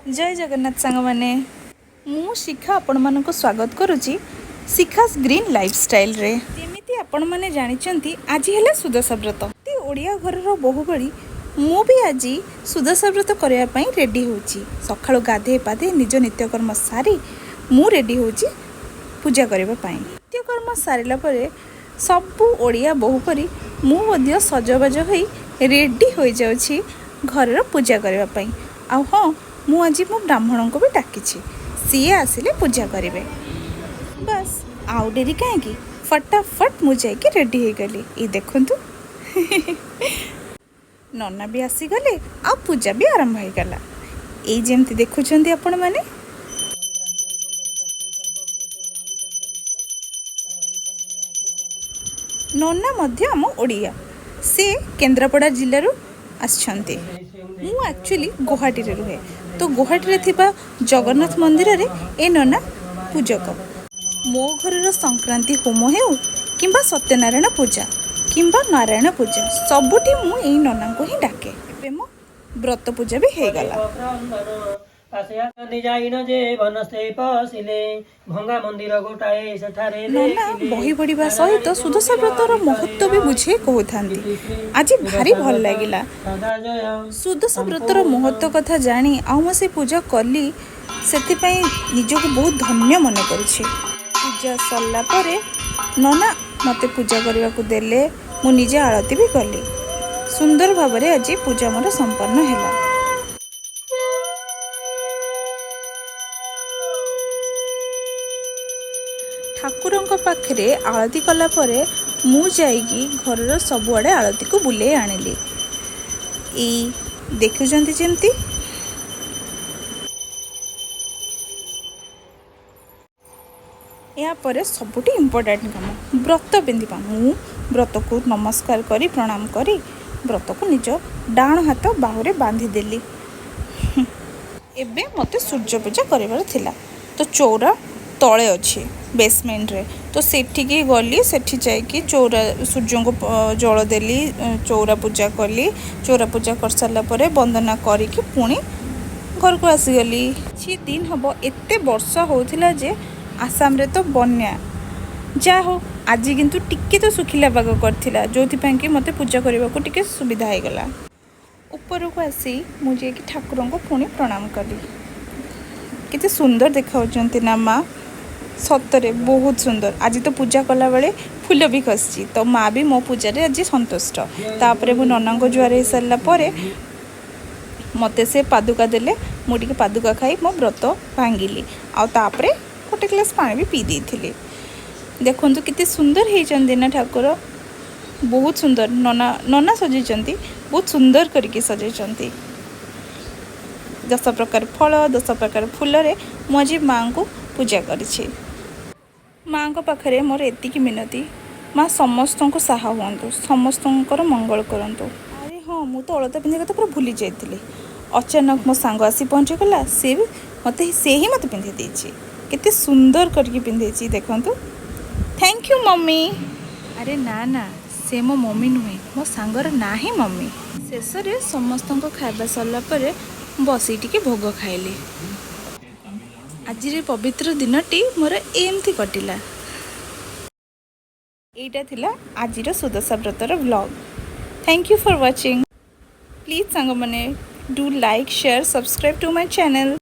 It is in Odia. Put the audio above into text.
ଜୟ ଜଗନ୍ନାଥ ସାଙ୍ଗମାନେ। ମୁଁ ଶିଖା ଆପଣମାନଙ୍କୁ ସ୍ୱାଗତ କରୁଛି ଶିଖାସ୍ ଗ୍ରୀନ୍ ଲାଇଫଷ୍ଟାଇଲରେ। ଯେମିତି ଆପଣମାନେ ଜାଣିଛନ୍ତି, ଆଜି ହେଲା ସୁଦଶା ବ୍ରତ। ପ୍ରତି ଓଡ଼ିଆ ଘରର ବୋହୂ ଭଳି ମୁଁ ବି ଆଜି ସୁଦଶା ବ୍ରତ କରିବା ପାଇଁ ରେଡ଼ି ହେଉଛି। ସକାଳୁ ଗାଧେଇ ପାଧେଇ ନିଜ ନିତ୍ୟକର୍ମ ସାରି ମୁଁ ରେଡ଼ି ହେଉଛି ପୂଜା କରିବା ପାଇଁ। ନିତ୍ୟକର୍ମ ସାରିଲା ପରେ ସବୁ ଓଡ଼ିଆ ବୋହୂ ପରି ମୁଁ ମଧ୍ୟ ସଜବାଜ ହୋଇ ରେଡ଼ି ହୋଇଯାଉଛି ଘରର ପୂଜା କରିବା ପାଇଁ। ଆଉ ହଁ, ମୁଁ ଆଜି ମୋ ବ୍ରାହ୍ମଣଙ୍କୁ ବି ଡାକିଛି, ସିଏ ଆସିଲେ ପୂଜା କରିବେ। ବାସ୍, ଆଉ ଡେରି କାହିଁକି? ଫଟାଫଟ ମୁଁ ଯାଇକି ରେଡ଼ି ହେଇଗଲି। ଏଇ ଦେଖନ୍ତୁ, ନନା ବି ଆସିଗଲେ ଆଉ ପୂଜା ବି ଆରମ୍ଭ ହେଇଗଲା। ଏଇ ଯେମିତି ଦେଖୁଛନ୍ତି ଆପଣମାନେ। ନନା ମଧ୍ୟ ଆମ ଓଡ଼ିଆ। ସେ କେନ୍ଦ୍ରାପଡ଼ା ଜିଲ୍ଲାରୁ ଆସିଛନ୍ତି। ମୁଁ ଆକ୍ଚୁଆଲି ଗୁହାଟୀରେ ରୁହେ। ତ ଗୁହାଟୀରେ ଥିବା ଜଗନ୍ନାଥ ମନ୍ଦିରରେ ଏ ନନା ପୂଜକ। ମୋ ଘରର ସଂକ୍ରାନ୍ତି ହୋମ ହେଉ କିମ୍ବା ସତ୍ୟନାରାୟଣ ପୂଜା କିମ୍ବା ନାରାୟଣ ପୂଜା, ସବୁଠି ମୁଁ ଏଇ ନନାଙ୍କୁ ହିଁ ଡାକେ। ଏବେ ମୋ ବ୍ରତ ପୂଜା ବି ହେଇଗଲା। ପାଶେ ଆସନ୍ତି ଯାଇନ ଯେ ବନସ୍ତେ ପଶିଲେ, ଭଙ୍ଗା ମନ୍ଦିର ଗୋଟାଏ ସେଠାରେ ନନା ଦେଖିଲେ। ବହି ପଢ଼ିବା ସହିତ ସୁଦଶା ବ୍ରତର ମହତ୍ଵ ବି ବୁଝେଇ କହୁଥାନ୍ତି। ଆଜି ଭାରି ଭଲ ଲାଗିଲା। ସଦା ଜୟ ସୁଦଶା ବ୍ରତର ମହତ୍ଵ କଥା ଜାଣି ଆଉ ମୁଁ ସେ ପୂଜା କଲି, ସେଥିପାଇଁ ନିଜକୁ ବହୁତ ଧନ୍ୟ ମନେ କରୁଛି। ପୂଜା ସରିଲା ପରେ ନନା ମୋତେ ପୂଜା କରିବାକୁ ଦେଲେ। ମୁଁ ନିଜେ ଆଳତି ବି କଲି। ସୁନ୍ଦର ଭାବରେ ଆଜି ପୂଜା ମୋର ସମ୍ପନ୍ନ ହେଲା। ଠାକୁରଙ୍କ ପାଖରେ ଆଳତି କଲା ପରେ ମୁଁ ଯାଇକି ଘରର ସବୁଆଡ଼େ ଆଳତିକୁ ବୁଲେଇ ଆଣିଲି। ଏଇ ଦେଖୁଛନ୍ତି ଯେମିତି। ଏହାପରେ ସବୁଠୁ ଇମ୍ପୋର୍ଟାଣ୍ଟ କାମ, ବ୍ରତ ପିନ୍ଧିବା। ମୁଁ ବ୍ରତକୁ ନମସ୍କାର କରି, ପ୍ରଣାମ କରି ବ୍ରତକୁ ନିଜ ଡାହାଣ ହାତ ବାହୁରେ ବାନ୍ଧିଦେଲି। ଏବେ ମୋତେ ସୂର୍ଯ୍ୟ ପୂଜା କରିବାର ଥିଲା। ତ ଚଉରା ତଳେ ଅଛି ବେସମେଣ୍ଟରେ, ତ ସେଠିକି ଗଲି। ସେଠି ଯାଇକି ଚଉରା ସୂର୍ଯ୍ୟଙ୍କୁ ଜଳ ଦେଲି, ଚଉରା ପୂଜା କଲି। ଚଉରା ପୂଜା କରିସାରିଲା ପରେ ବନ୍ଦନା କରିକି ପୁଣି ଘରକୁ ଆସିଗଲି। କିଛି ଦିନ ହେବ ଏତେ ବର୍ଷା ହେଉଥିଲା ଯେ ଆସାମରେ ତ ବନ୍ୟା। ଯାହା ହଉ, ଆଜି କିନ୍ତୁ ଟିକେ ତ ଶୁଖିଲା ପାଗ କରିଥିଲା, ଯେଉଁଥିପାଇଁ କି ମୋତେ ପୂଜା କରିବାକୁ ଟିକେ ସୁବିଧା ହେଇଗଲା। ଉପରକୁ ଆସି ମୁଁ ଯାଇକି ଠାକୁରଙ୍କୁ ପୁଣି ପ୍ରଣାମ କଲି। କେତେ ସୁନ୍ଦର ଦେଖାଯାଉଛନ୍ତି ନା ମା? ସତରେ ବହୁତ ସୁନ୍ଦର। ଆଜି ତ ପୂଜା କଲାବେଳେ ଫୁଲ ବି ଖସିଛି, ତ ମା ବି ମୋ ପୂଜାରେ ଆଜି ସନ୍ତୁଷ୍ଟ। ତାପରେ ମୁଁ ନନାଙ୍କ ଜୁହାର ହେଇସାରିଲା ପରେ ମୋତେ ସେ ପାଦୁକା ଦେଲେ। ମୁଁ ଟିକେ ପାଦୁକା ଖାଇ ମୋ ବ୍ରତ ଭାଙ୍ଗିଲି ଆଉ ତାପରେ ଗୋଟେ ଗ୍ଲାସ୍ ପାଣି ବି ପିଇ ଦେଇଥିଲି। ଦେଖନ୍ତୁ, କେତେ ସୁନ୍ଦର ହେଇଛନ୍ତି ନା ଠାକୁର? ବହୁତ ସୁନ୍ଦର। ନନା ସଜେଇଛନ୍ତି, ବହୁତ ସୁନ୍ଦର କରିକି ସଜେଇଛନ୍ତି। 10 ପ୍ରକାର ଫଳ, 10 ପ୍ରକାର ଫୁଲରେ ମୁଁ ଆଜି ମାଆଙ୍କୁ ପୂଜା କରିଛି। ମାଆଙ୍କ ପାଖରେ ମୋର ଏତିକି ମିନତି, ମା ସମସ୍ତଙ୍କୁ ସାହା ହୁଅନ୍ତୁ, ସମସ୍ତଙ୍କର ମଙ୍ଗଳ କରନ୍ତୁ। ଆରେ ହଁ, ମୁଁ ତ ଅଳତା ପିନ୍ଧିବା କଥା ପୁରା ଭୁଲି ଯାଇଥିଲି। ଅଚାନକ ମୋ ସାଙ୍ଗ ଆସି ପହଞ୍ଚିଗଲା। ସେ ବି ମୋତେ ସେ ହିଁ ମୋତେ ପିନ୍ଧେଇ ଦେଇଛି। କେତେ ସୁନ୍ଦର କରିକି ପିନ୍ଧେଇଛି ଦେଖନ୍ତୁ। Thank you mummy. ଆରେ ନା ନା, ସେ ମୋ ମମି ନୁହେଁ, ମୋ ସାଙ୍ଗର ନାଁ ହିଁ ମମି। ଶେଷରେ ସମସ୍ତଙ୍କ ଖାଇବା ସରିଲା ପରେ ବସି ଟିକେ ଭୋଗ ଖାଇଲି। ଆଜିର ପବିତ୍ର ଦିନଟି ମୋର ଏମିତି କଟିଲା। ଏଇଟା ଥିଲା ଆଜିର ସୁଦଶା ବ୍ରତର vlog. Thank you for watching. Please ସାଙ୍ଗମାନେ, do like, share, subscribe to my channel.